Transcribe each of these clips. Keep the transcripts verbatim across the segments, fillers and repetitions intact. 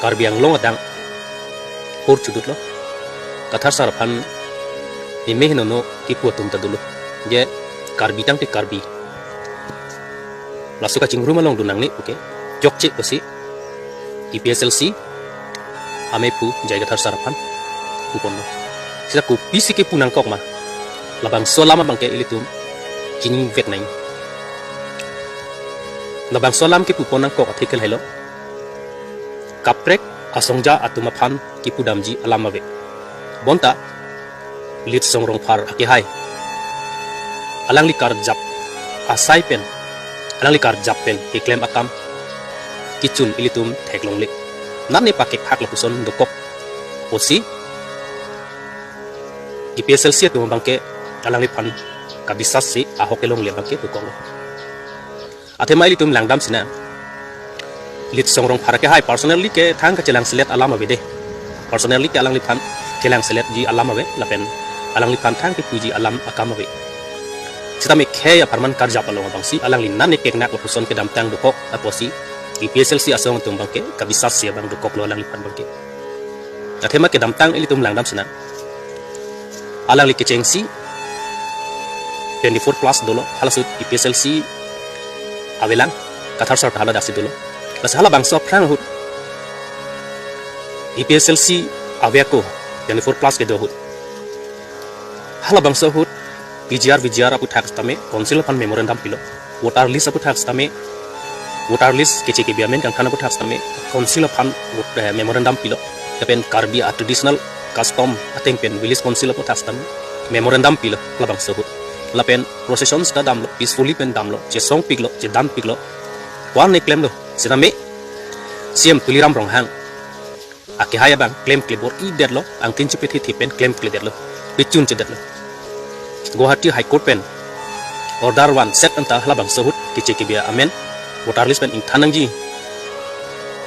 Karbi Anglong adang hur chudutlo. Kathar sar aphan meme henono kipu atum ta dolo. Je Karbi tangte Karbi. Laso kachingrum along dun nangne puke chokche pusi A P H L C amephu J I Kathar sar aphan puponlo. Seta kopisi kipu nangkok ma? Labangso alam abangke ilitum chiningvek nang. Labangso alam kipupon nangkok athe ke lahelo. Kaprek asongja atum aphan kipudamji alam ave. Bonta Litsong Rongphar akehai alangli karjap asai pen, alangli karjap pen keklem akam kechun ilitum theklongle. Nan ne pakek phak lapuson dokok pusi A P H L C atum abangke alangliphan kabisas si ahok kelongle abangke dokoklo. Athema ilitum langdam sina, Litsong Rongphar akehai personally ke thang kachelangselet alam ave de. Personally ke alangliphan chelangseletji alam ave lapen alangliphan thang kepuji alam akam ave. Sitame khei apharman karjap along abangsi alangli nan ne keknak lapuson kedamtang dokok apotsi A P H L C asong atum abangke kabisas si abang dokoklo alangliphan abangke. Athema kedamtang ilitum langdam sina, alangli kechengsi twenty-four plus dolo, halaso A P H L C avelang, Kathar sar ta haladaksi dolo. Lasi halabangso aphrang ahut A P H L C ave ako twenty-four plus kedo ahut, halabangso ahut P G R, V G R aputhak sitame council aphan memorandum pilo. Voter list aputhak sitame, voter list keche kebi amen kangthan aputhak sitame council aphan vot-, eh, memorandum pilo. Lapen Karbi a traditional custom ateng pen village council aputhak sitame memorandum pilo labangso ahut. Lapen procession sita damlo, peacefully pen damlo, chesongpiklo, chedanpiklo. Ko-an ne klemlo, sitame C M Tuliram Ronghang akehai abang klemkle bor-idetlo, angtin chepethe the pen klemkledetlo, pechunchedetlo. Guwahati High Court pen order van set anta halabangso ahut keche kebi amen voter list pen ingthan nangji,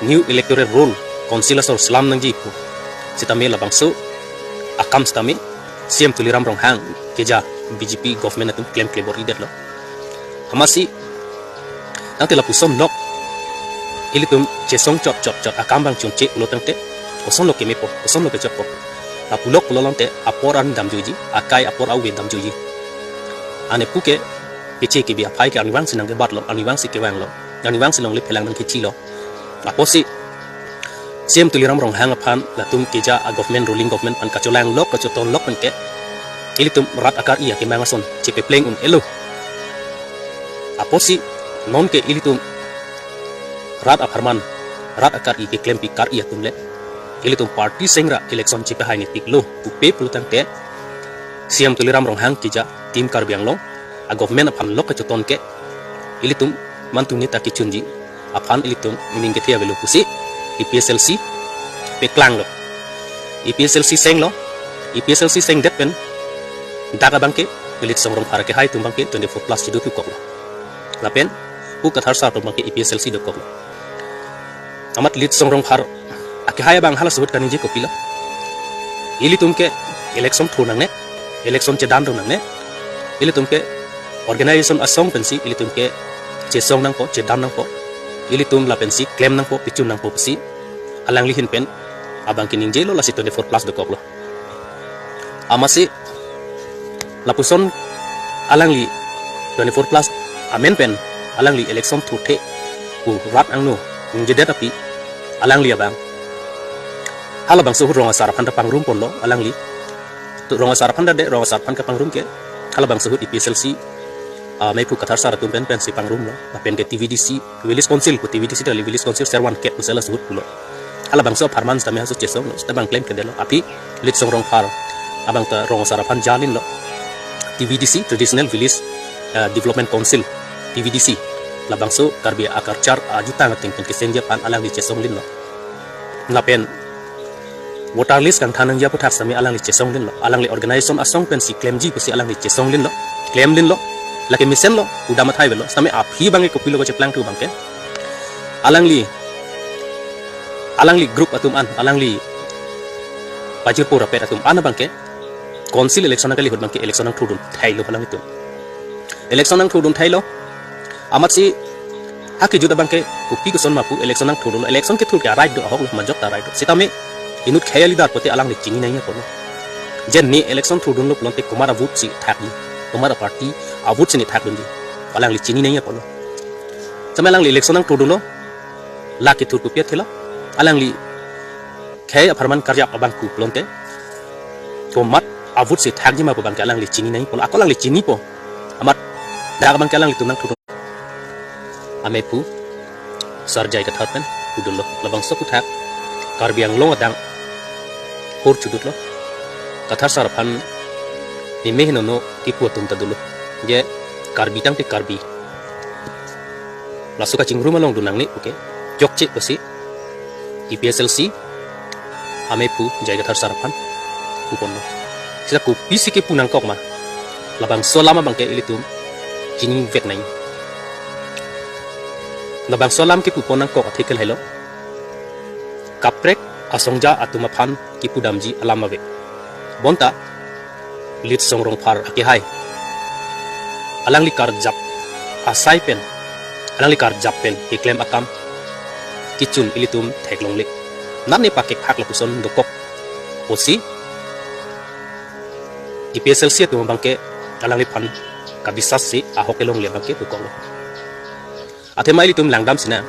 new electoral roll council asor slam nangji pu. Sitame labangso akam sitame C M Tuliram Ronghang keja B J P government atum klemkle bor-idetlo. Amatsi tangte lapuson lok ilitum chesong chot chot chot akam abang chunche pulo tangte, kosonlo kemepo, kosonlo kechokpo? Lapu lok pulo tangte apor an damjuji, akai apor ave damjuji. Ane puke keche kebi aphai ke arnivang si nangkebatlo, arnivang si kevanglo, arnivang si longle phelang nangkechilo. Apotsi C M Tuliram Ronghang aphan latum keja a government, ruling government aphan kacholanglok, kachotonlok pen ke ilitum rat akar-i akemang ason chepepleng un-elo. Apotsi nonke ilitum rat apharman, rat akar-i keklempik kar-i atum le ilitum party seng ra election chepehai nepiklo pupe pulo tangte, C M Tuliram Ronghang keja Team Karbi Anglong a government aphan lok kachoton ke ilitum mantu neta kechunji aphan ilitum ining kethe avelo pusi A P H L C peklanglo. A P H L C senglo, A P H L C sengdet pen dak abangke Litsong Rongphar akehai atum abangke twenty-four plus chido tu koklo. Lapen pu Kathar sar atum abangke A P H L C dokoklo. Amat Litsong Rongphar akehai abang halaso ahut kaningje kopilo? Ilitum ke election thur nangne, election chedan rong nangne, ilitum ke organization asong pensi ilitum ke chesong nangpo, chedan nangpo, ilitum lapensi klem nangpo, pechun nangpo pusi alangli ahin pen abang keningjelo, lasi twenty-four plus dokoklo. Amatsi lapuson alangli twenty-four plus amen pen alangli election thurthe pu rat angno ningjedet api, alangli abang halabangso ahut rong asar aphan ta pangrum ponlo alangli. Tu rong asar aphan ta de, rong asar aphan kapangrum ke halabangso ahut A P H L C, ah, mephu Kathar sar atum pen pensi pangrumlo, lapen ke T V D C, Village Council pu, T V D C ta kali, Village Council servan kep pu sela suhut pulo. Halabangso apharman sitame halaso chesonglo, sita abang klemkledetlo. Aphi Litsong Rongphar abang ta rong asar aphan jalinlo. T V D C, Traditional Village, eh, Development Council, T V D C, labangso Karbi a-culture ajutang ateng pen kesengji aphan alangli chesonglinlo. Lapen voter list kangthan nangji aputhak sitame alangli chesonglinlo. Alangli organization asong pensi klemji pusi alangli chesonglinlo, klemlinlo. Lake mesenlo, udam athai avelo. Sitame aphi abangke kopilo kacheplangthu abangke, alangli, alangli group atum an, alangli pajirpo rapet atum an abangke council election kali ahut abangke election nangthurdun thailo alanglitum. Election nangthurdun thailo. Amatsi Akejut abang ke kopi koson ma pu, election nangthurdunlo, election kethur ke a-right do, ahok lo, majok ta a-right do. Sitame inut khei a-leader pulote alangli chini nangji apotlo. Je ne election thurdunlo pulote komat a-vote si thakji, komat a-party a-vote si ne thakdunji, alangli chini nangji apotlo. Sitame alangli election nangthurdunlo, la kethur kopi athe lo, alangli khei apharman karjap abang pu pulote komat a-vote si thakji ma pu abang ke alangli chini nangji apotlo, ako alangli chinipo. Amat dak abang ke alanglitum nangthur amei pu Sar J I Kathar pen pudunlo, labangso aphuthak Karbi Anglong adang hor chudutlo. Kathar sar aphan meme henono kipu atum ta dolo, je Karbi tangte Karbi, laso kachingrum along dun nangne puke chokche pusi A P H L C amei pu J I Kathar sar aphan puponlo. Sita kopisi kipu nangkok ma, labangso alam abang ke ilitum chinivek nangji. Labangso alam kipupon nangkok athe ke lahelo, kaprek asongja atum aphan kipudamji alam ave. Bonta Litsong Rongphar akehai, alangli karjap asai pen, alangli karjap pen keklem akam kechun ilitum theklongle. Nane pakek phak lapuson dokok pusi A P H L C atum abang ke alangliphan kabisas si ahok kelongle abang ke dokoklo. Athema ilitum langdam sina,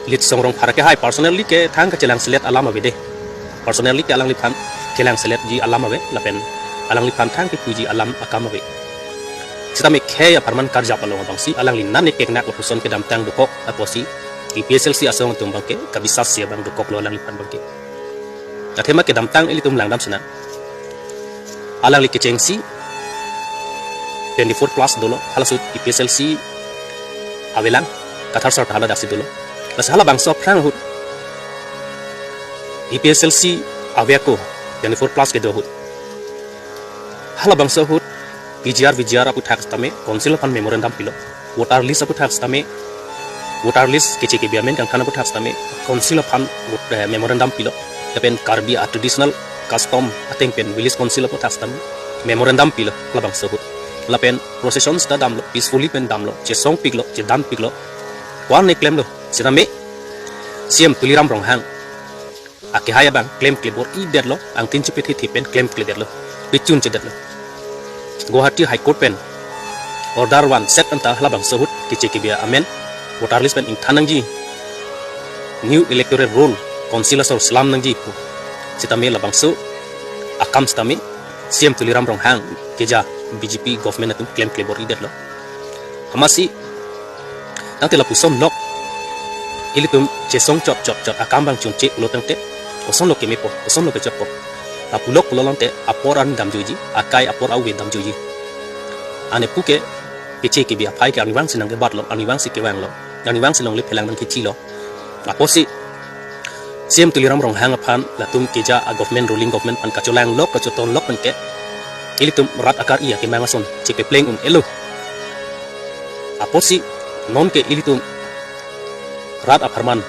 Litsong Rongphar akehai personally ke thang kachelangselet alam ave de. Personally ke alangliphan chelangseletji alam ave, lapen alangliphan thang kepuji alam akam ave. Sitame khei apharman karjap along abang si alangli nane keknak lapuson kedamtang dokok apotsi A P H L C asong atum abang ke kabisas si abang dokoklo alangliphan abang ke. Athema kedamtang ilitum langdam sina, alangli kechengsi twenty-four plus dolo, halaso ahut A P H L C avelang, Kathar sar ta hala daksi dolo. Lasi halabangso aphrang ahut A P H L C ave ako twenty-four plus kedo ahut, halabangso ahut P G R, V G R aphuthak sitame council aphan memorandum pilo. Voter list aphuthak sitame, voter list keche kebe amen kangthan aphuthak sitame council aphan vot-, eh, memorandum pilo. Lapen Karbi a-traditional custom ateng pen village council aphuthak sitame memorandum pilo halabangso ahut. Lapen procession sita damlo, peacefully pen damlo, chesongpiklo, chedanpiklo. Ko-an ne klemlo, sitame C M Tuliram Ronghang akehai abang klemkle bor-idetlo, angtin chepethethe pen klemkledetlo, pechun chedetlo. Guwahati High Court pen order vanset anta halabangso ahut keche kebe amen voter list pen ingthan nangji, new electoral roll council asor selam nangji pu. Sitame labangso akam sitame C M Tuliram Ronghang keja B J P government atum klemkle bor-idetlo. Amatsi tangte lapuson lok ilitum chesong chot chot chot akam abang chunche pulo tangte kosonlo kemepo, kosonlo kechotpo. Lapu lok pulo tangte apor an damjoiji, akai apor ave damjoiji. Ane puke keche kebe aphai ke arnivang si nangkebatlo, arnivang si kevanglo, arnivang si longle phelang nangkechilo. Apotsi C M Tuliram Ronghang aphan latum keja a-government, ruling government aphan kacholanglok kachotonlok pen ke ilitum rat akar-i akemang ason chepepleng un-elo. Apotsi nonke ilitum rat apharman,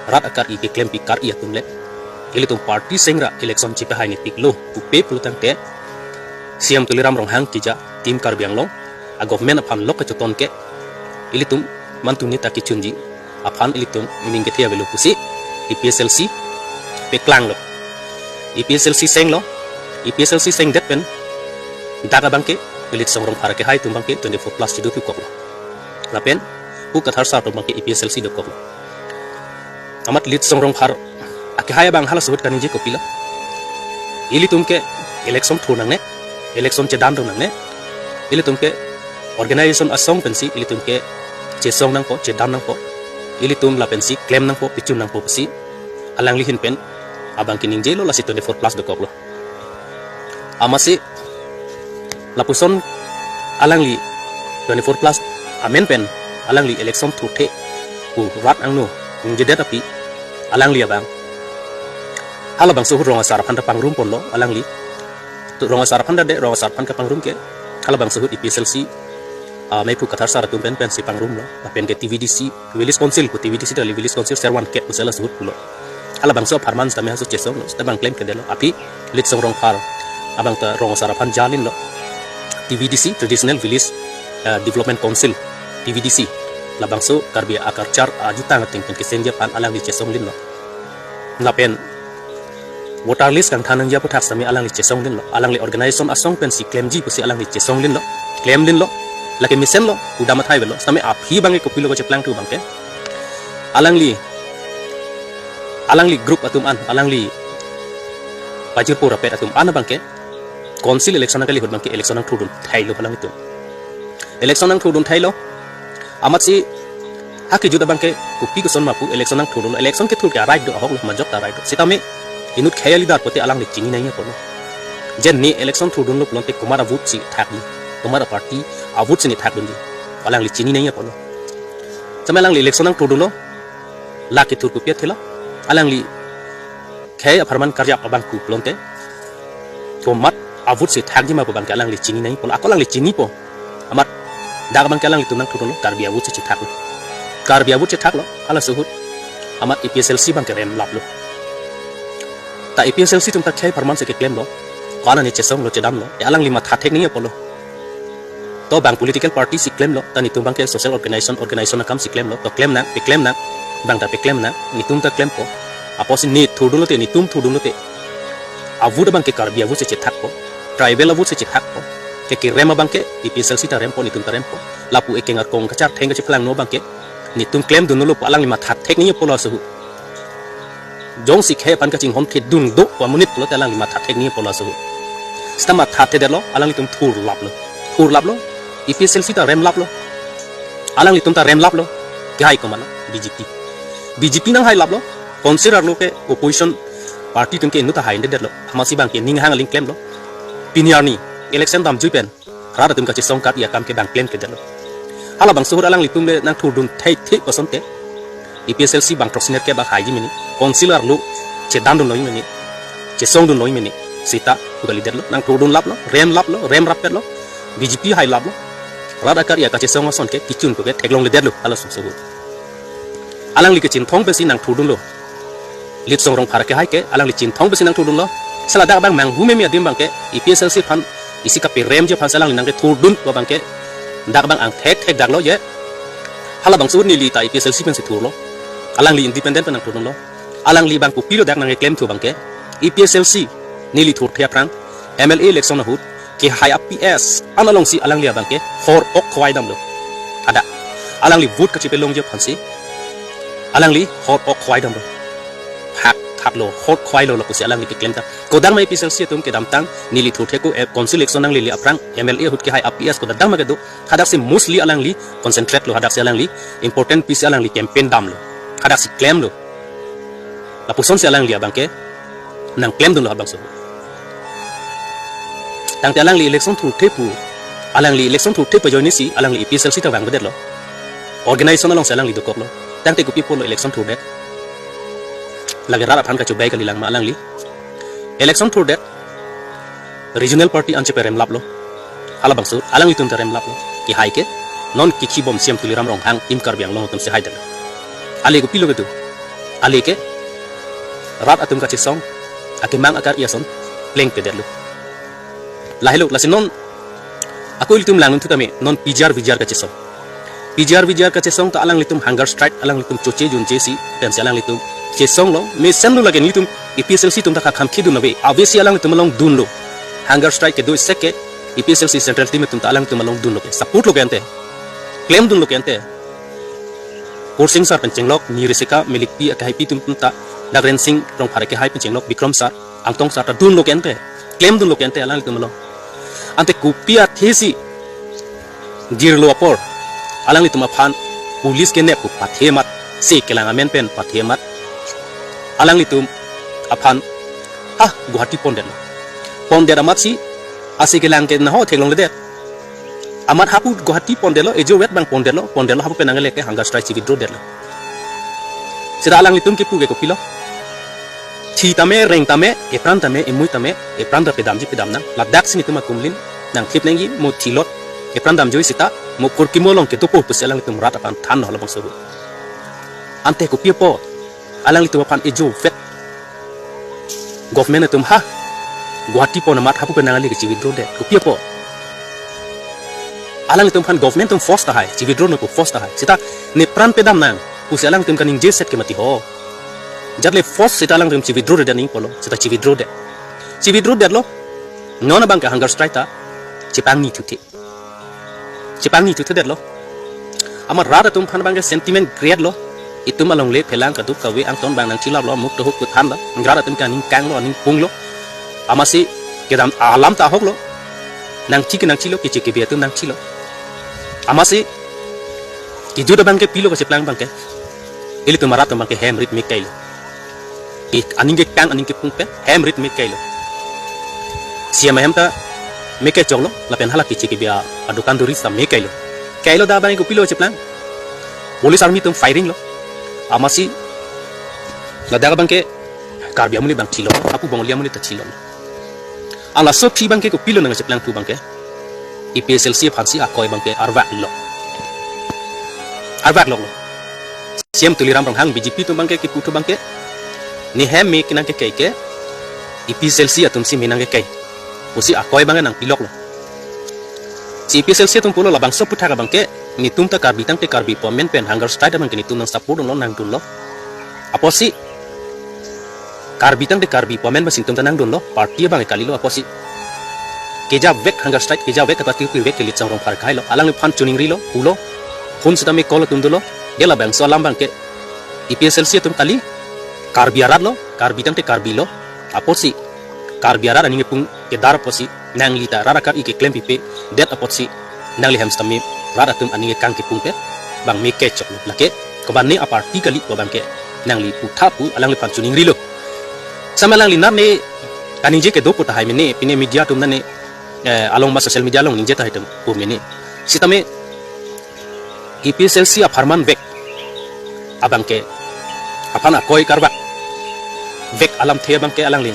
rat akar-i keklempi kar-i atum le ilitum party seng ra election chepehai nepiklo pupe pulo tangte C M Tuliram Ronghang keja Team Karbi Anglong a-government aphan lok kachoton ke ilitum mantu neta kechunji aphan ilitum ining kethe avelo pusi A P H L C peklanglo. A P H L C senglo, A P H L C sengdet pen dak abang ke Litsong Rongphar akehai atum abang ke twenty-four plus chido pu koklo. Lapen pu Kathar sar atum abang ke A P H L C dokoklo. Amat Litsong Rongphar akehai abang halaso ahut kaningje kopilo, ilitum ke election thur nangne, election chedandun nangne, ilitum ke organization asong pensi ilitum ke chesong nangpo, chedan nangpo, ilitum lapensi klem nangpo, pechun nangpo pusi alangli ahin pen abang keningjelo, lasi twenty-four plus dokoklo. Amatsi lapuson alangli twenty-four plus amen pen alangli election thurthe pu rat angno ningjedet aphi alangli abang halabangso ahut rong asar aphan ta pangrumponlo alangli. Tu rong asar aphan ta de, rong asar aphan kapangrum ke halabangso ahut A P H L C, ah, mephu Kathar sar atum pen pensi pangrumlo, lapen ke T V D C, Village Council pu, T V D C ta kali, Village Council Serwan ke pu sela ahut pulo. Halabangso apharman sitame halaso chesonglo, sita abang klemkledetlo. Aphi Litsong Rongphar abang ta rong asar aphan jalinlo. T V D C, Traditional Village, eh, Development Council, T V D C, Labangso Karbi a-culture ajutang ateng pen kesengji aphan alangli chesong linlo. Lapen voter list kangthan nangji aphuthak sitame alangli chesong linlo. Alangli organization asong pensi klemji pusi alangli chesong linlo. Klem linlo. Lake mesenlo, udam athai avelo. Sitame aphi abangke kopilo kacheplangthu abangke, alangli, alangli group atum an, alangli pajirpo rapet atum an abangke council election nangkali ahut abangke election nangthurdun thailo alanglitum. Election nangthurdun thailo. Amatsi ha kejut abangke kopi koson ma pu election nangthurdunlo. Election kethur ke a-right do, ahok lo, majok ta a-right do. Sitame inut khei a-leader pulote alangli chini nangji apotlo. Je ne election thurdunlo pulote komat a-vote si thakji, komat a-party a-vote si ne thakdunji, alangli chini nangji apotlo. Sitame alangli election nangthurdunlo. La kethur kopi athelo, alangli khei apharman karjap abang ku pulote komat a-vote si thakji ma pu abangke alangli chini nangji apotlo. Ako alangli chinipo. Amat dak abangke alanglitum nangthurdunlo, Karbi a-vote si chethaklo. Karbi a-vote chethaklo, halaso ahut amat A P H L C abangke remlaplo. Ta A P H L C atum ta khei apharman si keklemlo. Ko-an ne chesonglo, chedamlo, e alangli matha thek nangji apotlo. To bang political party si klemlo, ta netum abangke social organization, organization akam si klemlo, to klem nang, peklem nang, bang ta peklem nang, netum ta klempo. Apotsi ne thurdunlote, netum thurdunlote, a-vote abangke Karbi a-vote si chethakpo, tribal a-vote si chethakpo. Ke kerem abangke A P H L C ta rempo, netum ta rempo. Lapu ekeng arkong kachartheng kacheplang no abangke netum klemdunlo pu alangli matha thek nangji apotlo halaso ahut. Jongsi khei aphan kachinghon thedun do pu amonit pulote alangli matha thek nangji apotlo halaso ahut. Sita matha thedetlo, alanglitum thurlaplo. Thurlaplo, A P H L C ta remlaplo. Alanglitum ta remlaplo. Kehai komatlo, B J P. B J P nanghailaplo. Council arlo ke opposition party atum ke inut ta haidedetlo. Amatsi abangke ninghang aling klemlo. Pini arni election damjui pen rat atum kachesong kat-i akam ke bang klemkledetlo. Halabangso ahut alanglitum le nangthurdun thai thai pasonte, A P H L C bang throksi nerkep bang haiji mene, council arlo chedandunlo mene, chesongdunlo mene, sita pu kalidetlo, nangthurdunlaplo, remlaplo, remrapetlo, B J P hailaplo, rat akar-i akachesong ason ke kechun pu ke theklongledetlo, halaso ahut. Alangli ke Chinthong pensi nangthurdunlo. Litsong Rongphar akehai ke alangli Chinthong pensi nangthurdunlo. Sela dak abang manghu meme adim abangke A P H L C aphan isi kaperemji aphansi alangli nangkethurdun pu abangke dak abang angthek thekdaklo je. Halabangso ahut neli ta A P H L C pensi thurlo. Alangli independent pen nangthurdunlo. Alangli abang kopilo dak nangkeklemthu abangke, A P H L C neli thurthe aphrang M L A election ahut kehai a-P S an alongsi alangli abangke hor ok khowai damlo. Hadak alangli vote kachepelongji aphansi alangli hor ok khowai damlo. Hak thaklo, hor khowailo lapusi alangli keklem ta. Kodang ma A P H L C atum kedamtang neli thurthe ako, eh, council election nanglele aphrang M L A ahut kehai a-P S kodang ma kedo, hadaksi mostly alangli concentrate lo, hadaksi alangli important pisi alangli campaign damlo. Hadaksi klemlo. Lapusonsi alangli abangke nangklemdunlo halabangso. Tangte alangli election thurthe pu, alangli election thurthe pu ajoinesi alangli A P H L C ta vangvedetlo. Organization alongsi alangli dokoklo. Tangte kopi apotlo election thurdet? Lake rat aphan kachobai kalilang ma alangli? Election thurdet regional party an cheperemlaplo. Halabangso alanglitum ta remlaplo. Kehai ke non kikhibom C M Tuliram Ronghang Team Karbi Anglong atumsi haidetlo. Ale kopilo kedo? Ale ke rat atum kachesong akemang akar-i ason plengpedetlo. Lahelo, lasi non ako ilitum langthu tame non P G R V G R kachesong. P G R V G R kachesong ta alanglitum hunger strike, alanglitum choche junche si pensi alanglitum chesonglo, mesenlo lake nelitum A P H L C atum ta khakhamkhidun ave, avesi alanglitum along dunlo. Hunger strike kedo seke A P H L C central team atum ta alanglitum along dunlo ke, support lo ke ante, klemdunlo ke ante. Kursing sar pen chenglok, Nirisika, Melikpi akehaipi atum ta, dak Rensing Rongphar akehai pen chenglok, Bikram sar, Angtong sar ta dunlo ke ante, klemdunlo ke ante alanglitum along. Ante kopi athesi jirlo apor alanglitum aphan police kenep pu pathe amat, se kelang amen pen pathe amat alanglitum aphan ha Guwahati pondetlo. Pondet amatsi ase kelang ke naho theklongledet. Amat hapu Guwahati pondetlo, ejo vet abang pondetlo, pondetlo hapu pen nangle ke hunger strike chi-withdraw detlo. Seta alanglitum kepu ke kopilo? Thi tame, reng tame, epran tame, emui tame, epran ta pedamji pedam nang. Ladaksi netum akumlin nangthip nangji, mo thilot epran damjoi seta mo kurkimo along kedopo pusi alanglitum rat aphan thanlo halabangso ahut. Ante kopi apot alanglitum aphan ejo vet government atum ha Guwahati pon amat hapu pen nangle ke chi-withdraw det? Kopi apot? Alangtum aphan government atum force tahai, chi withdraw nangpo force tahai. Seta ne pran pedam nang pusi alangtum kaningje set ke mati ho. Jat le force seta alangtum chi withdraw det ning pulo, seta chi withdraw det. Chi withdraw detlo. Non abangke hunger strike ta chepangni thuthe. Chepangni thuthe detlo. Amat rat atum aphan abangke sentiment create lo. Itum alongle phelang kaduk kave angton abang nangchilaplo, muk tohuk kuthanlo. Rat atum ke aning kanglo, aning punglo. Amatsi kedam alam ta ahoklo. Nangchi ke nangchilo, keche kebe atum nangchilo. Amatsi kejut abangke pilo kacheplang abangke. Ilitum arat atum abangke hem rit me kailo. Ke aning kekang aning kepung pen hem rit me kailo. C M ahem ta me kechoklo, lapen hala keche kebe a, adukan duri sa me kailo. Kailo dak abang kopilo cheplang. Police army atum firing lo. Amatsi ladak abangke Karbi amonit abang chilo, apu Bongali amonit ta chilo. Ala sopsi abangke kopilo nang cheplang pu abangke. A P H L C aphansi akoi abangke arvak lo. Arvak loklo. C M Tuliram Ronghang B J P atum abangke kipu thu abangke, ne hem me kenang kekai ke A P H L C atumsi me nangkekai pusi akoi abangke nangpiloklo. Si A P H L C atum pulo labangso aphuthak abangke netum ta Karbi tangte Karbi pu amen pen hunger strike abangke netum nang support dunlo, nangdunlo. Apotsi Karbi tangte Karbi pu amen pensi netum ta nangdunlo, party abangke kalilo apotsi. Kejavek hunger strike, kejavek kata tirpirvek ke Litsong Rongphar kahailo, alangliphan chuningrilo, pulo, phone sitame call atum dolo, de labangso alam abangke A P H L C atum kali, Karbi arat lo, Karbi tangte Karbi lo, apotsi Karbi arat aning kepung kedar apotsi nangli ta rat akam-i keklem pipe det apotsi nangli hem sitame rat atum aning kekang kepung pe abang me kechoklo, lake komatne aparty kali pu abangke nangli putha pu alangliphan chuningrilo. Sitame alangli nar ne kaningje kedo pu tahai mene, pine media atum nane, eh, along ma social media along ningje tahai atum pu mene. Sitame A P H L C apharman vek abangke aphan akoi karvak vek alamthe abangke alangli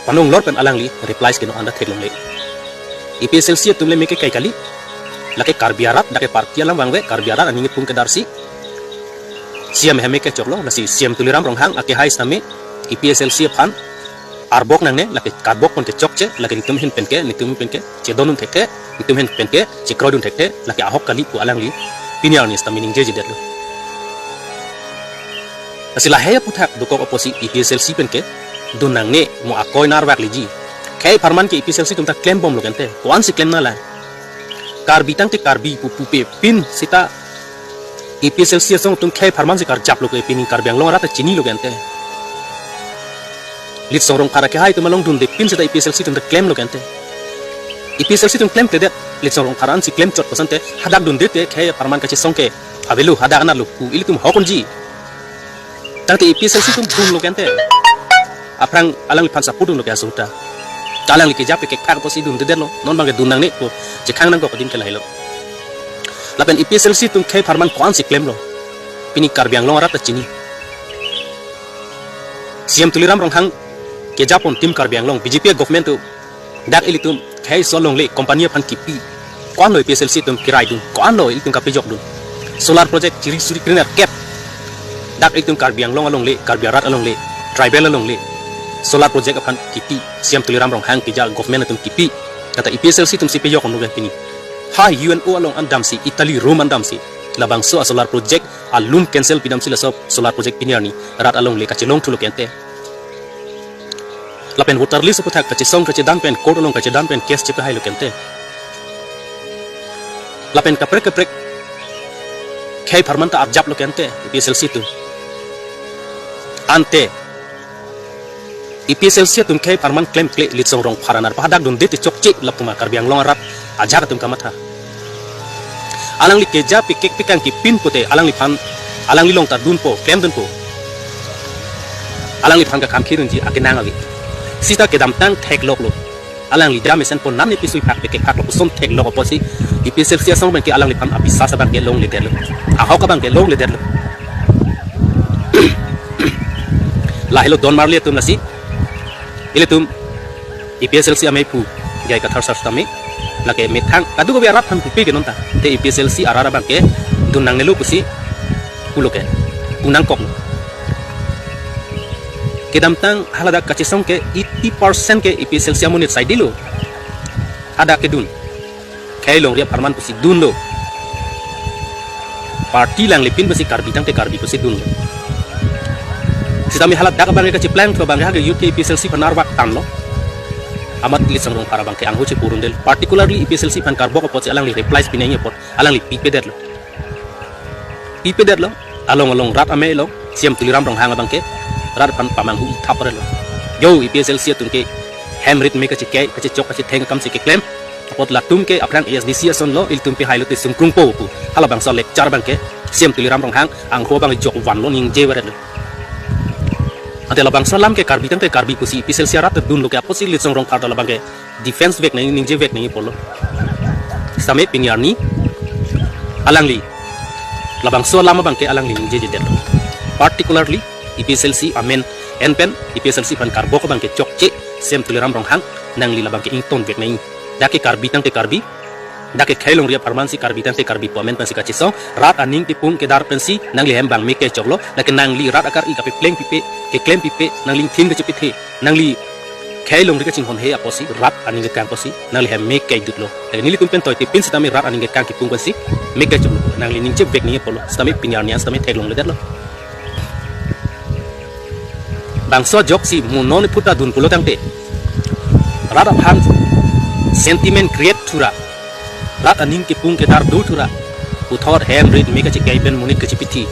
panong lor pen alangli replies keno anda theklongle. A P H L C atum le me kekai kali, lake Karbi arat, lake party alam vangve, Karbi arat aning kepung kedarsi C M ahem me kechoklo, lasi C M Tuliram Ronghang akehai sitame A P H L C aphan arbok nangne, lake karbok pen kechokche, lake netum ahin penke, netum ahin penke chedondun thekthe, netum ahin penke chekroidun thekthe, lake ahok kali pu alangli pini arni sitame ningjeje detlo. Lasi lahei aphuthak dokok apotsi A P H L C penke dun nangne, mo akoi nang arvak leji. Khei apharman ke A P H L C atum ta klembomlo kente, ko-ansi klem nanglang. Karbi tangte Karbi pu pupe pin seta A P H L C asong atum khei apharman si karjaplo ke pini Karbi Anglong arat ta chinilo kente. Litsong Rongphar akehai atum along dunde pin seta A P H L C atum ta klemlo kente. A P H L C atum klemkledet, Litsong Rongphar ansi klem chot pu asonte hadak dunde te khei apharman kachesong ke avelo, hadak anatlo pu ilitum hokon ji. Tangte A P H L C atum dunlo kente. Aphrang alangliphan support dunlo ke asuta. Alangli keja pekekphak apotsi dundedetlo. Non abangke dun nangne pu chekhang nangkok adim ke lahelo. Lapen A P H L C atum khei apharman ko-ansi klemlo, pini Karbi Anglong arat ta chini. C M Tuliram Ronghang kejapon tim Karbi Anglong B J P government atum dak ilitum khei aso alongle company aphan kipi. Ko-anlo A P H L C atum kiraidun, ko-anlo ilitum kapejokdun. Solar project chiri suri kriner kep dak ilitum Karbi Anglong alongle, Karbi arat alongle, tribal alongle solar project aphan kipi, C M Tuliram Ronghang keja government atum kipi. Kata A P H L C atumsi pejokdun pini. Ha U N O along andamsi, Italy, Rome andamsi labangso a solar project alum cancel pidamsi laso solar project pini arni rat alongle kachelong thulo kente. Lapen voter list aphuthak kachesong kachedam pen, court along kachedam pen case chepahailo kente. Lapen kaprek kaprek khei apharman ta arjaplo kente A P H L C atum. Ante A P H L C atum khei apharman klemkle Litsong Rongphar anerpa hadak dunde te chokche lapu ma Karbi Anglong arat ajak atum kamatha. Alangli keja pekek pekang kipin pute alangliphan, alangli along ta dunpo, klemdunpo. Alangliphan kakham khirunji akenang ave. Seta kedamtang thekloklo. Alangli jam mesen pon namne pisui phak pekek phaklo puson theklok apotsi A P H L C asong abangke alangliphan abiswas abangke longledetlo. Ahok abangke longledetlo. Lahelo don marli atum lasi. Ilitum A P H L C amei pu J I Kathar sar sitame lake methang kadokave arat aphan pupe ke non ta. Te A P H L C arat abangke dun nangnelo pusi pulo ke, punang koklo. Kedamtang haladak kachesong ke eighty percent ke A P H L C amonit saidelo. Hadak kedun. khei longri apharman pusi dunlo. Party langlipin pusi Karbi tangte Karbi pusi dunlo. Sitame hala dak abang kachiplang thu abang ha ke youth ke A P H L C aphan arvak tanlo. Amat Litsong Rongphar abang ke angho chepurun del. Particularly A P H L C aphan karbok apotsi alangli replies pinangji apot alangli pipedetlo. Pipedetlo. Along along rat amei lo, C M Tuliram Ronghang abang ke rat aphan pamanghu ithap relo. Yo A P H L C atum ke hem rit me kachekei, kachechok, kachetheng akamsi keklem. Apot latum ke aphrang A S D C ason lo, ilitum pehai lote sungkrungpo pu. Halabangso lecture abang ke C M Tuliram Ronghang angho abang jok vanlo, ningje varetlo. Ante labangso alam ke Karbi tangte Karbi pusi A P H L C arat dunlo ke apotsi Litsong Rongphar ta labang ke defense vek nangji, ningje vek nangji pulo. Sitame pini arni alangli labangso alam abang ke alangli ningjejedet. Particularly A P H L C amen en pen A P H L C aphan karbok abang ke chokche C M Tuliram Ronghang, nangli labang ke ington vek nangji. Dak ke Karbi tangte Karbi, dak ke khei longri apharman si Karbi tangte Karbi pu amen pensi kachesong, rat aning kepung kedar pensi nangli hem abang me kechoklo, dak ke nangli rat akar-i kapepleng pipe, keklem pipe, nangli ingthin kachepethe, nangli khei longri kachinghon he apotsi, rat aning kekang apotsi nangli hem me kejutlo. Lake nelitum pen toite pin sitame rat aning kekang kepung pensi me kejutlo. Nangli ningje vek nangji pulo. Sitame pini arni an sitame theklongledetlo. Bangso ajoksi mo non phuta dun pulo tangte rat aphan sentiment create thura, rat aning kepung kedar do thura, puthot hem rit me kachekei pen monit kachepethe,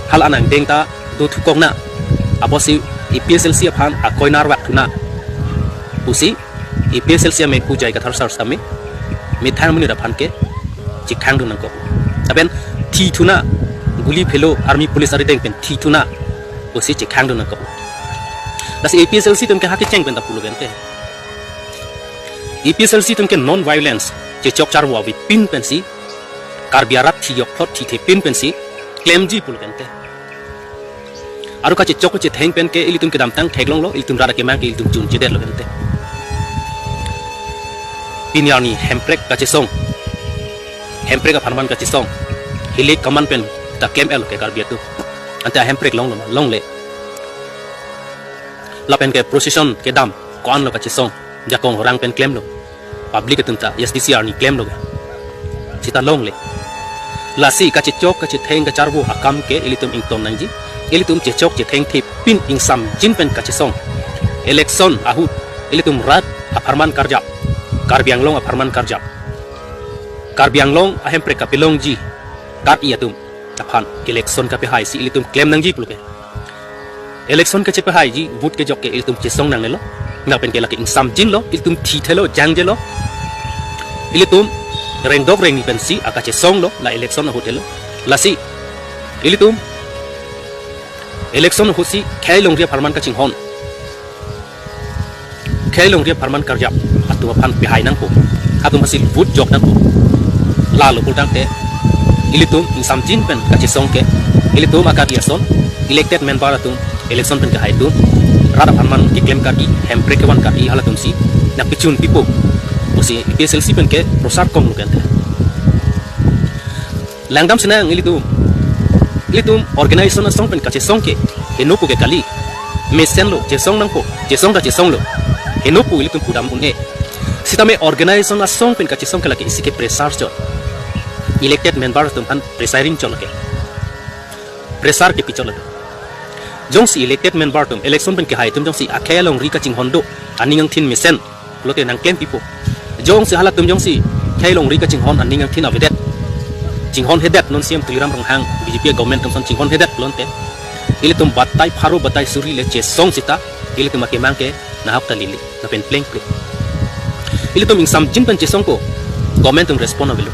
hala nangdeng ta do thukok na, apotsi A P H L C aphan akoi narvak thuna pusi A P H L C amei Pu J I Kathar sar sitame methang monit aphan ke chekhang dun nangkok. Lapen thi thuna, guli phelo, army police arideng pen thi thuna pusi chekhang dun nangkok. Lasi A P H L C atum ke ha kecheng pen ta pulo gente. A P H L C atum ke non violence, chechok charvo avepin pensi, Karbi arat thi jokthot thithe pin pensi klemji pulo gente. Aru kachechok kachetheng pen ke ilitum kedamtang theklonglo, ilitum rat akemang ke ilitum chunchedetlo gente. Pini arni hemprek kachesong, hemprek apharman kachesong, hilik kaman pen ta klem-el ke Karbi atum. Ante ahemprek longlo ma, longle. Lapen ke procession kedam ko-anlo kachesong, jakong horang pen klemlo. Public atum ta A S D C arni klemlo ke. Sita longle. Lasi kachechok kachetheng kacharvo akam ke ilitum ington nangji. Ilitum chechok chethengthe pin ingsamjin pen kachesong. Election ahut ilitum rat apharman karjap, Karbi Anglong apharman karjap, Karbi Anglong ahemprek kapelongji kar-i atum aphan election kapehaisi ilitum klem nangji pulo ke. Election kachepehaiji, vote kejok ke ilitum chesong nangnelo. Lapen ke lake ingsamjinlo, ilitum thithelo, jangjelo. Ilitum rengdok rengni pensi akachesonglo, la election ahut helo. Lasi ilitum election ahutsi khei longri apharman kachinghon, khei longri apharman karjap atum aphan pehai nangpo, atum aphansi vote jok nangpo. Lalo pulotangte ilitum ingsamjin pen kachesong ke, ilitum akar-i ason, elected member atum, election pen kehai atum, rat apharman keklem kar-i, hemprek kevan kar-i halatumsi nangpechun pipo pusi A P H L C pen ke prosar konglo gente. Langdam sinang ilitum. Ilitum organization asong pen kachesong ke heno pu ke kali. Mesenlo, chesong nangpo, chesong ta chesonglo. Heno pu ilitum pudam un-e. Sitame organization asong pen kachesong ke lake isi ke pressure chot. Elected member atum aphan pressuring chot lake. Pressure kepi chot lake. Jongsi elected member atum, election pen kehai atum jongsi akhei alongri kachinghon do, aning angthin mesen lote nangklem pipo. Jongsi halatum jongsi khei longri kachinghon aning angthin avedet, chinghon hedet non C M Tuliram Ronghang B J P government atum ason chinghon hedet pulote, ilitum batai pharo batai suri le chesong sita, ilitum akemang ke nahok ta lili, lapen plengple. Ilitum ingsamjin pen chesongpo, government atum respond avelo.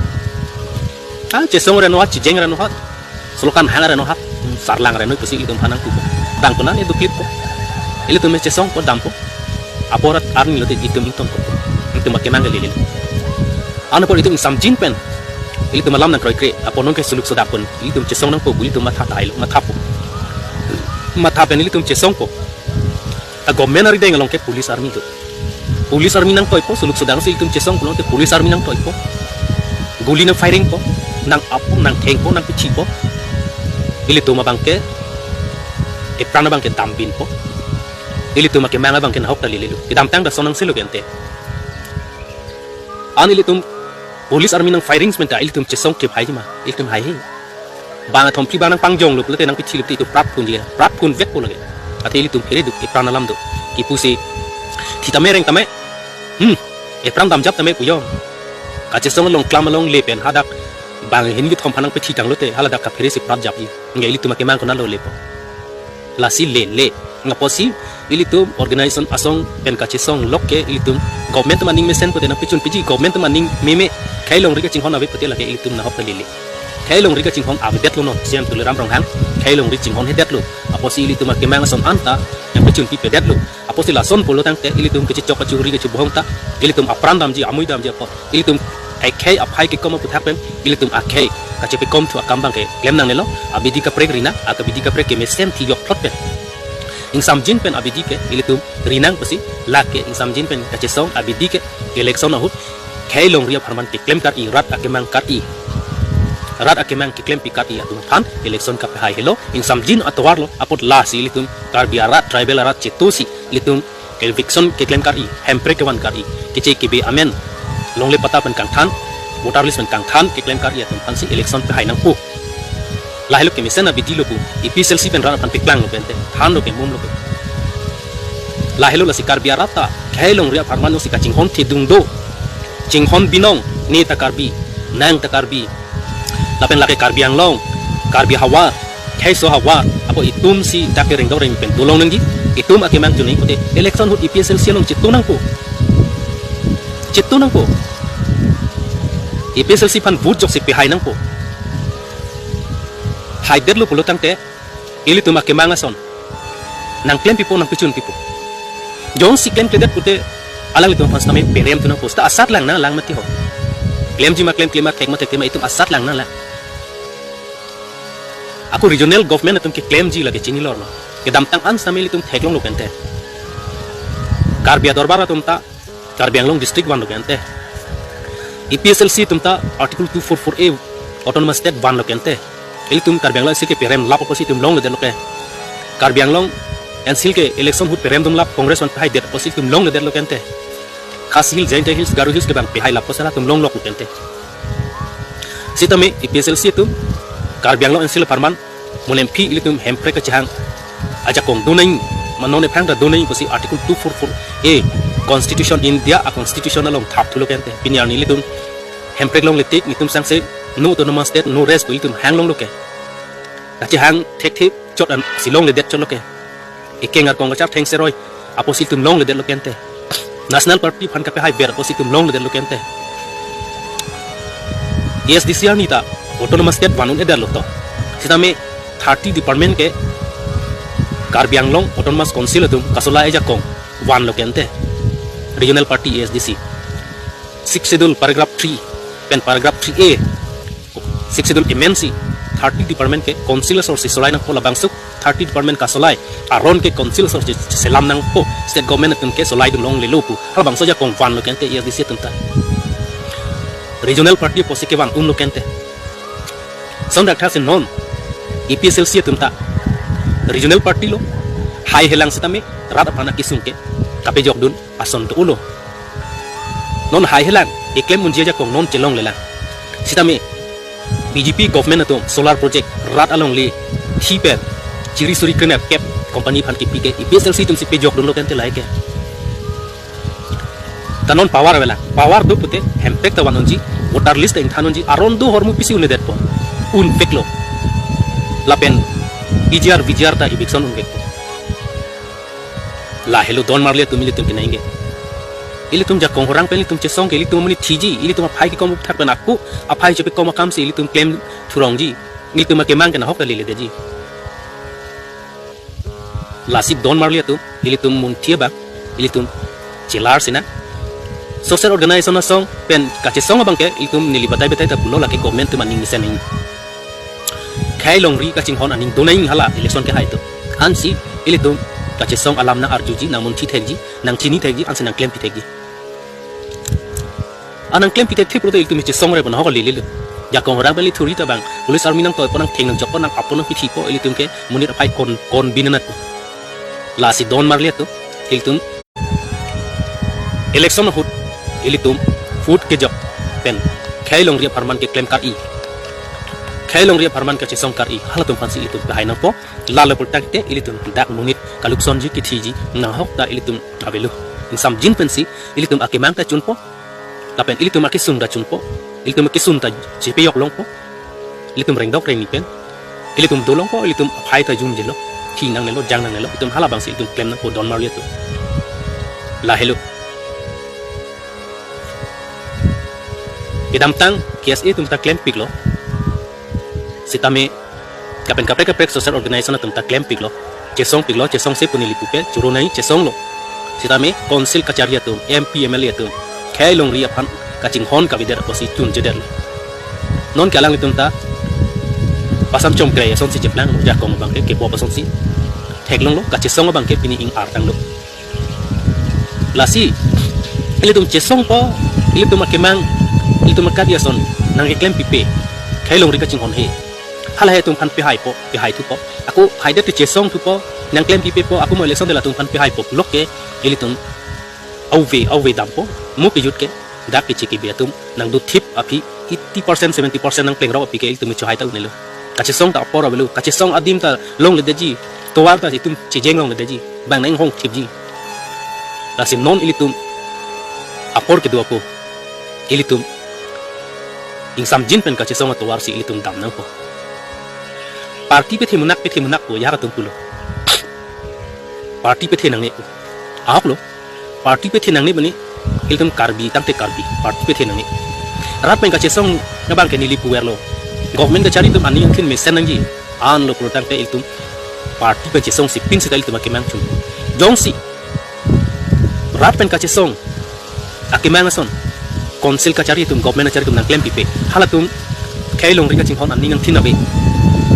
Ah, chesong reno ha, chijeng reno ha, solokan hang reno ha, sarlang reno pusi ilitum aphan nangpupo. Dang puna ne duklippo. Ilitum chesongpo, dampo. Apor arni lote ilitum ingtonpo. Ilitum akemang ke lili. Anpor ilitum ingsamjin pen ilitum alam nangkroikre. Apor non ke suluk sodak pen ilitum chesong nangpo, ilitum matha tailo, mathapo. Matha pen ilitum chesongpo. A government arideng along ke police army do. Police army nangtoipo, suluk sodang si ilitum chesong pulote police army nangtoipo. Guli nangfiringpo, nang-appo, nangthengpo, nangpichipo. Ilitum abang ke, epran abang ke dambinpo. Ilitum akemang abang ke nahok ta lililo. Kedamtang ta sonang silo gente. An ilitum Police army nang firings pen ta ilitum chesong kephaiji ma, ilitum haihe. Bang athom phli bang nangpangjonglo pulote nangpethilo pulote itum prat phunji, prat phun vekpo lake. Athe ilitum phere duk, epran alam do. Kipu si thitame reng tame. Hmm. Epran damjap tame pu jo. Kachesong along klam alongle pen hadak bang hini kethom aphan nangpethi tanglote hala dak kaphere si prat japji. Nge ilitum akemang konatlo lepo. Lasi lele. Apotsi ilitum organization asong pen kachesong lok ke ilitum government atum aning mesen pute nangpechunpiji, government atum aning meme. Khei longri kachinghon ave pute lake ilitum nahok kalele. Khei longri kachinghon avedetlo non, C M Tuliram Ronghang. Khei longri chinghonhedetlo. Apotsi ilitum akemang ason anta nangpechunpipedetlo. Apotsi lason pulo tangte ilitum kechechok kachuri kachibohong ta ilitum apran damji, amui damji apot. Ilitum khei khei aphai kekom aputhak pen ilitum akhei kachepekomthu akam abang keklem nangnelo. Abidi kaprek rinang, akabidi kaprek kemesen thijok phlot pen. Ingsamjin pen abidi ke ilitum rinang pusi lake ingsamjin pen kachesong abidi ke election ahut khei longri apharman keklem kar-i, rat akemang kar-i, rat akemang keklempi kar-i atum aphan election kapehaihelo. Ingsamjin atovarlo, apot lasi ilitum Karbi arat, tribal arat chetusi ilitum eviction keklem kar-i, hemprek kevan kar-i, keche kebe amen longle patta pen kangthan, voter list pen kangthan keklem kar-i atum aphansi election pehai nangpo. Lahelo kemesen abidi lo pu, A P H L C pen rat aphan peklanglo pen te, thanlo ke mumlo ke. Lahelo lasi Karbi arat ta khei longri apharman si kachinghon thedung do. Chinghon binong, ne ta Karbi, nang ta Karbi. Lapen lake Karbi Anglong, Karbi havar, kheiso havar, apot itum si dak kereng dok reng pen dolong nangji, itum akemang chunai pute election ahut A P H L C along chetu nangpo. Chetu nangpo. A P H L C aphan vote joksi pehai nangpo. Haidetlo pulo tangte, ilitum akemang ason nangklempipo, nangpechunpipo. Jongsi klemkledet pute alanglitum aphan sitame perem thu nangpo, seta asat lang nanglang mati ho. Klemji ma klemkle ma, thek ma thekthe ma, itum asat lang nanglang. Ako regional government atum keklemji lake chinilor ma. Kedamtang an sitame ilitum theklonglo kente. Karbi adorbar atum ta Karbi Anglong district vanlo kente. A P H L C atum ta Article two four four A Autonomous State vanlo kente. Ilitum Karbi Anglong N C ke perem lap apotsi itum longledetlo ke. Karbi Anglong N C ke election ahut perem dum lap Congress aphan pehaidet apotsi itum longledetlo kente. Khasi Hills, Jaintia Hills, Garo Hills ke bang pehai lap apotsi latum longloklo kente. Sitame A P H L C atum Karbi Anglong N C apharman mo Lemphi ilitum hemprek kachehang ajakong donang, mane non aphrang ta donang pusi Article two four four A Constitution, India a-constitution along thapthulo kente. Pini arni ilitum hemprek longletik, netum sangse no autonomous state, no rest pu ilitum hanglonglo ke. Kachehang thekthe chot ansi longledet chotlo ke. Ekeng arkong kachar thengseroi apotsi itum longledetlo kente. National Party aphan kapehaiver apotsi itum longledetlo kente. A S D C arni ta Autonomous State van-un-edetlo to. Sitame thirty department ke Karbi Anglong Autonomous Council atum kasolai ajakong vanlo kente. Regional Party A S D C. Sixth Schedule paragraph three pen paragraph three A, Sixth Schedule amend si thirty department ke council asor si solai nangpo, labangso thirty department kasolai aron ke council asor si selam nangpo, state government atum ke solaidun longlelo pu halabangso ajakong vanlo kente A S D C atum ta. Regional party apotsi kevan-unlo kente. Lason thakthak si non A P H L C atum ta regional party lo, haihelang sitame rat aphan akesung ke kapejokdun ason do-olo. Non haihelang, keklem unji ajakong non chelonglelang. Sitame B J P government atum solar project rat alongle thi pen chiri suri krenerkep company aphan kepi ke A P H L C atum si pejokdunlo kente lahai ke. Ta non power avelang, power do pute hemprek ta van-unji, voter list ta ingthan unji, aron do ahormu pisi un-edetpo, unveklo. Lapen E G R, V G R ta eviction unvekpo. Lahelo don marli atum ilitum kenai ke. Ilitum jakong horang pen ilitum chesong ke ilitum amonit thiji, ilitum aphai kekom aputhak pen ako aphai chepekom akam si ilitum klemthurongji. Ilitum akemang ke nahok kaliledeji. Lasi don marli atum, ilitum munthi abang, ilitum chelar sina. Social organization asong pen kachesong abang ke ilitum neli batai batai ta pulo lake government atum aning mesen nangji. Khei longri kachinghon aning donang hala election kehai atum. Ansi ilitum kachesong alam nang-arjuji, nangmunthi thekji, nangchini thekji, ansi nangklempi thekji. Anang klempi thekthip pulote ilitum chesong re bo nahok kalilelo. Jakong horang pen lithuri ta bang police army nangtoipo, nangtheng nangjokpo, nang apon nangpithipo, ilitum ke monit aphai kon kon binanat. Lasi don marli atum, ilitum election ahut ilitum vote kejok pen khei longri apharman keklem kar-i, khei longri apharman kachesong kar-i, halatum aphansi ilitum pehai nangpo. Lalo pulotangte ilitum dak monit kaluksonji kethiji nanghok ta ilitum avelo. Ingsamjin pensi ilitum akemang ta chunpo, lapen ilitum akesung ta chunpo, ilitum akesung ta chepejok longpo, ilitum rengdok rengni pen, ilitum dolongpo, ilitum aphai ta jumjelo, thi nangnelo, jang nangnelo, itum hala abangsi itum klem nangpo don marli atum. Lahelo. Kedamtang K S A atum ta klempiklo. Sitame lapen kaprek kaprek social organization atum ta klempiklo. Chesongpiklo, chesongse pu neli pupe, choro nai chesonglo. Sitame council kachari atum, M P, M L A atum khei longri aphan kachinghon kavedet apotsi chunchedetlo. Nonke alanglitum ta pasam chomkre asonsi cheplanglo, jakong abangke kebop asonsi theklonglo, kachesong abangke pini ing-artanglo. Lasi ilitum chesongpo, ilitum akemang, ilitum akadi ason nangkeklem pipe, khei longri kachinghon he. Hala he atum aphan pehaipo, pehaithupo. Ako haidette chesongthupo, nangklem pipepo, ako mo election de latum aphan pehaipo pulote ilitum ave ave dampo, mo kejut ke dak keche kebe atum nangdothip aphi eighty percent, seventy percent nangplengrok aphi ke ilitum chohai ta unelo. Kachesong ta apor avelo, kachesong adim ta longledetji, tovar ta itum chejeng longledetji, bang nanghongthipji. Lasi non ilitum apor kedo ako, ilitum ingsamjin pen kachesong atovarsi ilitum dam nangpo. Party pethe munak, pethe munak pu ajahak atum pulo. Party pethe nangne pu. Ahoklo. Party pethe nangne mane ilitum Karbi tangte Karbi. Party pethe nangne. Rat pen kachesong abangke neli puverlo. Government kachari atum aning angthin mesen nangji. Anlo pulotangte ilitum party pen chesongsi pinsita ilitum akemang chun. Jongsi rat pen kachesong akemang ason council kachari atum, government kachari atum nangklem pipe, halatum khei longri kachinghon aning angthin ave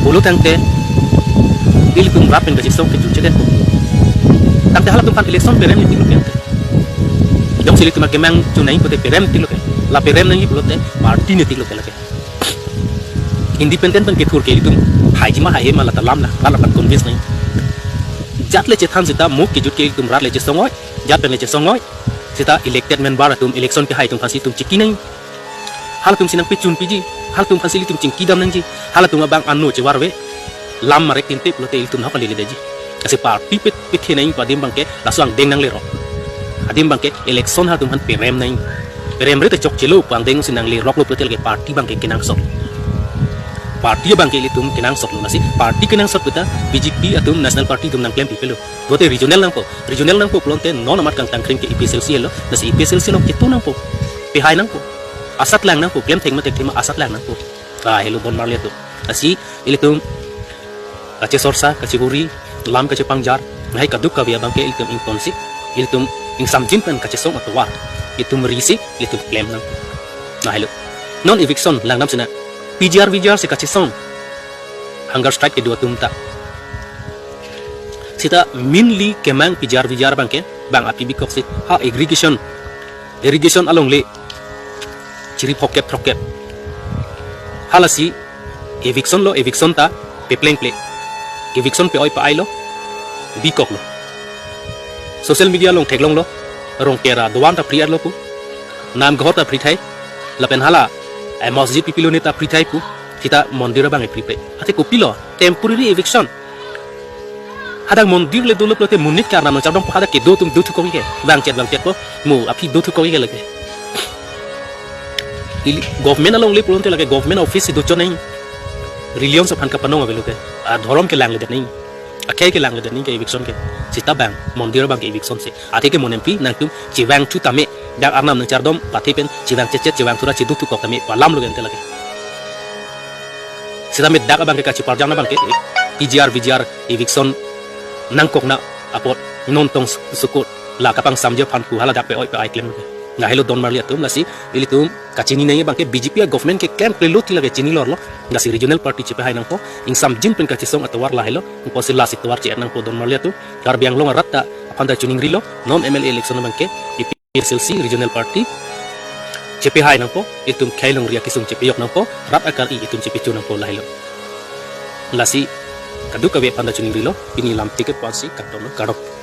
pulotangte ilitum rat pen kachesong ke chunchedet. Tangte halatum aphan election perem netiklo ke ante. Jongsi ilitum akemang chun nai pulote perem netiklo ke. La perem nangji pulote party netiklo ke lake. Independent pen kethur ke ilitum haiji ma haihe ma la ta lam la, la la pan convince nai. Jat le chethan sita mo kejut ke ilitum rat le chesong oi, jat pen le chesong oi. Sita elected member atum, election kehai atum aphansi itum chiki nai. Halatumsi nangpechunpiji, halatum aphansi ilitum chingkidam nangji, halatum abang ano chevarve, lam marek tinte pulote ilitum nahok kaliledetji. Lasi party pe, pethe nangji pu adim abangke laso angdeng nanglerok. Adim abangke election halatum aphan perem nangji. Peremre te chokchelo pu angdengsi nangleroklo pulote lake party abangke kenangsot. Party abangke ilitum kenangsotlo, lasi party kenangsot puta B J P atum, National Party atum nangklem pipelo. Pulote regional nangpo, regional nangpo pulote non amat kangtangkring ke A P H L C helo, lasi A P H L C along keto nangpo, pehai nangpo, asatlang nangpo, klemthek ma thekthe ma asatlang nangpo. Lahelo don marli atum. Lasi ilitum kachesorsa, kacheburi, lam kachepangjar, lahei kaduk kave abangke ilitum ingtonsik, ilitum ingsamjin pen kachesong atovar, ilitum risik, ilitum klem nang. Lahelo. Non eviction langdam sina P G R V G R si kachesong hunger strike kedo atum ta. Sita mainly kemang P G R V G R abangke, bang api bikoksi ha irrigation, irrigation alongle chiri phokep phokep. Halasi eviction lo, eviction ta peplengple. Eviction pe-oi pe-ailo, bikoklo. Social media along theklonglo, Rongker adovan ta phri-etlo pu, Namghor ta phri thai, lapen hala, eh, masjid pipilone ta phri thai pu, sita mondir abang e phriple. Ate kopilo, temporary eviction. Hadak mondir le dolo pulote monit ke arnam nangchardom pu hadak kedo atum dothukok ke. Bang chet bang chet ko, mo aphi dothukok ke lake. Ili government alongle pulote lake government office si dochot nai. Religion aphan kapanong avelo ke. Adhorom ke langledet nai. Akhei ke langledet nai ke eviction ke. Sita bang mondir abangke eviction si. Athe ke mo M P nangtum chevangthu tame. Dak arnam nangchardom pathe pen chevang chet chet, chevangthu ra chedothukok tame pu alamlo ke ante lake. Sitame dak abangke kacheparjang abangke P G R V G R eviction nangkokna apot non tong sukut la kapangsamji aphan pu hala dak pe-oi pe-ai klem. Lahelo don marli atum, lasi ilitum kachini nangji abangke B J P a-government ke klemkle lo ti lake chini lorlo, lasi regional party chepehai nangpo, ingsamjin pen kachesong atovar lahelo, ingposi lasi tovar che-et nangpo don marli atum. Karbi Anglong arat ta aphan ta chiningrilo, non M L A election abangke A P H L C regional party chepehai nangpo, itum khei longri akesung chepejok nangpo, rat akari itum chepecho nangpo lahelo. Lasi kaduk kave aphan ta chiningrilo, pini lam ticket pansi kardom kardom.